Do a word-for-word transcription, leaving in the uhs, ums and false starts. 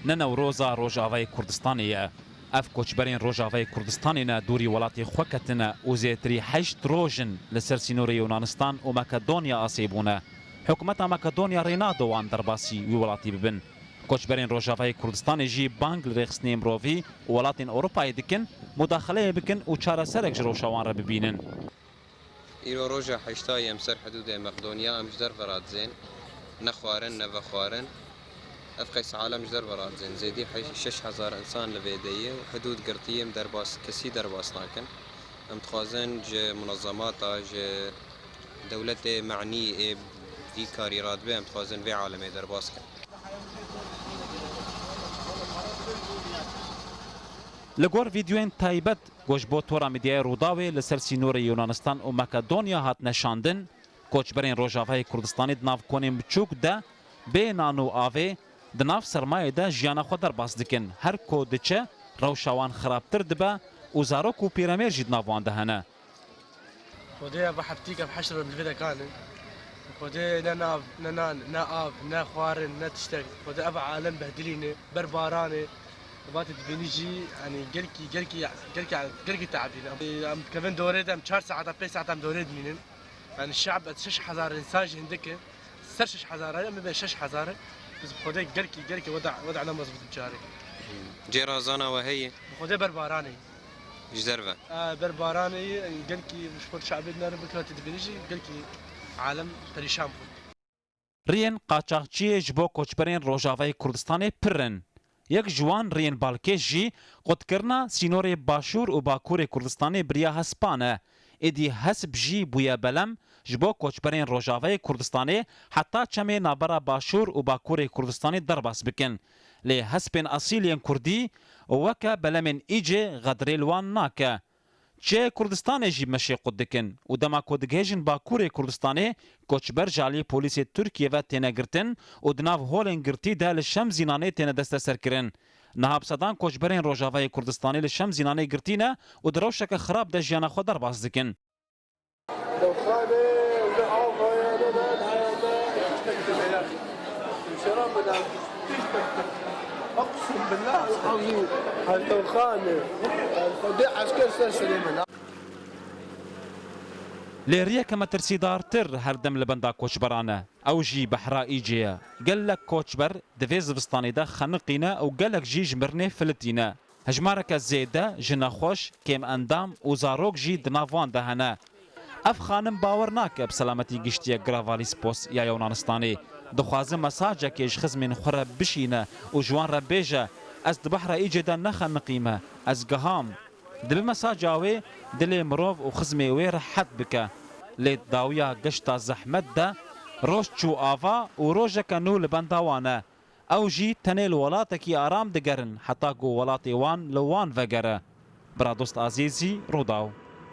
Ne Newroza Rojavayê Kurdistanê ye. Ev koçberên Rojavayê Kurdistanê ne dûrî welatê xwe ketine û zêtirî heşt roj in li ser sînorê Yunanistan û Makedonya asê bûne. Hikûmeta Makedonya rê nade wan derbasî wî welatî bibin. Koçberên Rojavayê Kurdistanê jî bang li rêxistinê mirovî û welatên Ewropayê dikin, mudaxileyê bikin û çareserek ji rewşa wan re bibînin. Îro roja heştayê em ser hidûdê Meqdoniya, em ji derve re dizên. Ne xwarin, ne vexwarin. Ev qeysa alem ji derve re dizên. Zêdî heş-, şeş hezar insan li vê de ye û hidûd girtî ye, em derbas, kesî derbas nakin. Em dixwazin ji munezemata, ji dewletê manî ê vî karî radibe, em dixwazin vê alemê derbas kin. Li gor vîdeoyên taybet ku ji bo tora medyaya Rûdawê li ser sînorê Yunanistan û Makedonya hatine şandin, koçberên Rojavayê Kurdistanê di nav konên biçûk de bê nan û avê di nav sermayê de jiyana xwe derbas dikin. Her ku diçe, rewşa wan xirabtir dibe û zarok û pîremêr jî di nav wan de hene. Xwedê ev heftîk, ev heşt roj li vê de kane. Xwedê ne nav, ne nan, ne av, ne xwarin, ne tiştek. Xwedê ev alem behdilîne, ber baranê. Vatê dibînî jî, yanî gelkî, gelkî, gelkî, gelkî te'bîne. Em, em dikevin dorê de, em çar saeta, pênc saeta em dorê dimînin. Yanî şe'b, şeş hezar însan jî hindik e. Ser şeş hezar e, em bê şeş hezar e. Biz bi Xwedê gelkî, gelkî weda, weda ne mezbût biçare. Cêra zana we heye? Bi Xwedê ber baranê. Ji derve. E, ber baranê, gelkî ji xwe şe'bê dinere, bi vatê dibînî jî gelkî alem perîşan bû. Riyên qaçaxçiyê ji bo koçberên Rojavayê Kurdistanê pir in. Yek ji wan riyên balkêş jî qutkirina sînorê Başûr û Bakurê Kurdistanê bi riya hespan e. Êdî hesp jî bûye belem ji bo koçberên Rojavayê Kurdistanê heta çemê navbera Başûr û Bakurê Kurdistanê derbas bikin. Lê hespên esîl yên kurdî weke belemên îcê xedrê li wan nake. Çiyayê Kurdistanê jî meşê qut dikin û dema ku digihêjin Bakurê Kurdistanê, koçber ji aliyê polîsê Tirkiyê ve têne girtin û di nav holên girtî de li Şemzînanê têne desteserkirin. Niha bi sedan koçberên Rojavayê Kurdistanê li Şemzînanê girtî ne û di rewşeke xirab de jiyana xwe derbas dikin. Dewxane, ne av heye, ne, ne, ne, ne, ne, şerab bide. Eqsim billah el-azîm. Her dewxane. Xwedê esker ser serê min. Lê riyeke metirsîdartir her dem li benda koçberan e. Ew jî behra îcê ye. Gelek koçber di vê zivistanê de xeniqîne û gelek jî ji mirinê filitîne. Hejmareke zêde ji nexweş, kêmendam û zarok jî di nav wan de hene. Ev xanim bawer nake bi selametî giştiye Gravalîspos ya Yunanistanê. Dixwaze mesajekê ji xizmên xwe re bişîne û ji wan re bêje, Ez di behra îcê de nexeniqîme, ez giham. Dibe mesaja wê dilê mirov û xizmê wê rehet bike. Lê di dawiya geşta zehmet de roj çû ava û rojeke nû li benda wan e. Ew jî tenê li welatekî aram digerin heta ku welatê wan li wan vegere. Biradost Azîzî, Rûdaw.